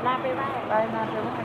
ນາໄປໄຫວ້ ໄປນາໄປໄຫວ້.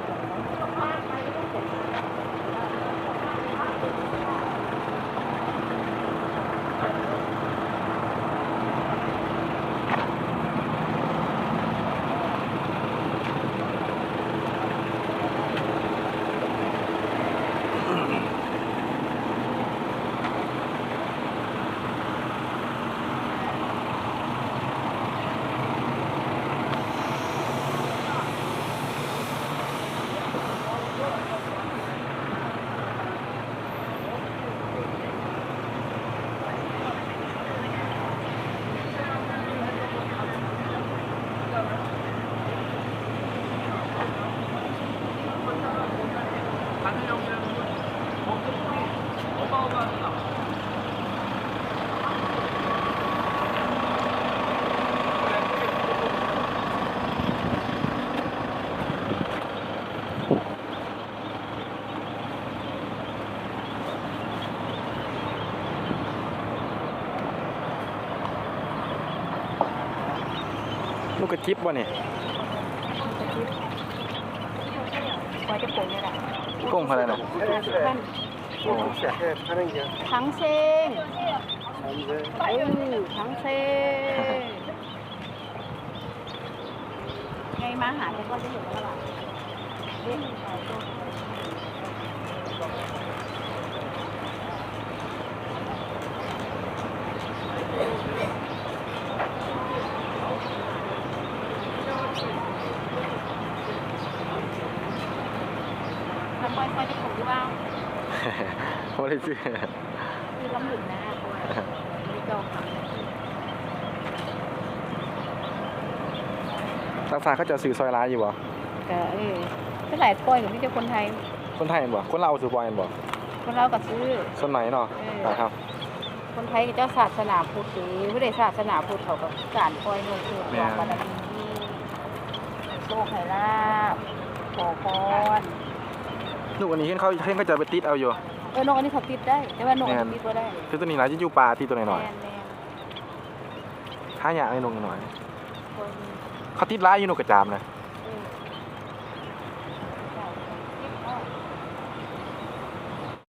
ລູກກະຈິບບໍ່ນີ້? ກະຈິບ ວ່າຈະປົງນີ້ລະ ປົງເທົ່າໃດນະ? ຫ້າສິບພັນ. ໂອ້ ທັງເຊັງ ເອີ ທັງເຊັງ. ໃຫຍ່ມາຫາແຕ່ກ່ອນຈະເຫັນວ່າຫຼາຍເດ້. ນ້ຳອ້ອຍຂ້ອຍໄດ້ຜົນຫຼືເປົ່າ? ບໍ່ໄດ້ຊື້. ຄືລຳເຖິງນະ ເພາະວ່າມີເຈົ້າຂາຍ. ຕ່າງຊາດເຂົາເຈົ້າຊື້ຊ່ອຍຫຼາຍຢູ່ບໍ່? ກະ ເອີ ສ່ວນຫຼາຍປ່ອຍກະມີແຕ່ຄົນໄທ. ຄົນໄທແມ່ນບໍ່? ຄົນລາວຊື້ບໍ່ແມ່ນບໍ່? ຄົນລາວກະຊື້ ສ່ວນໜ້ອຍເນາະ. ເອີ ອ່າ ຄັບ ຄົນໄທເຂົາເຈົ້າສາສະໜາພຸດເດ້ ຜູ້ໃດສາສະໜາພຸດເຂົາກະການປ່ອຍນົກ ເພື່ອຫວັງບາລະມີ ໂຊກໃຫ້ລາບ ຂໍພອນ. ນົກອັນນີ້ເຫັນເຂົາ ເຫັນເຂົາເຈົ້າໄປຕິດເອົາຢູ່. ເອີ ນົກອັນນີ້ເຂົາຕິດໄດ້ ແຕ່ວ່ານົກອັນນີ້ຕິດບໍ່ໄດ້. ຄືໂຕນີ້ລະ ຢູ່ປ່າຕິດໂຕນ້ອຍໆ. ແມ່ນໆ ຫາຍາກເລີຍນົກນ້ອຍ. ເຂົາຕິດຫຼາຍຢູ່ນົກກະຈາບນະ.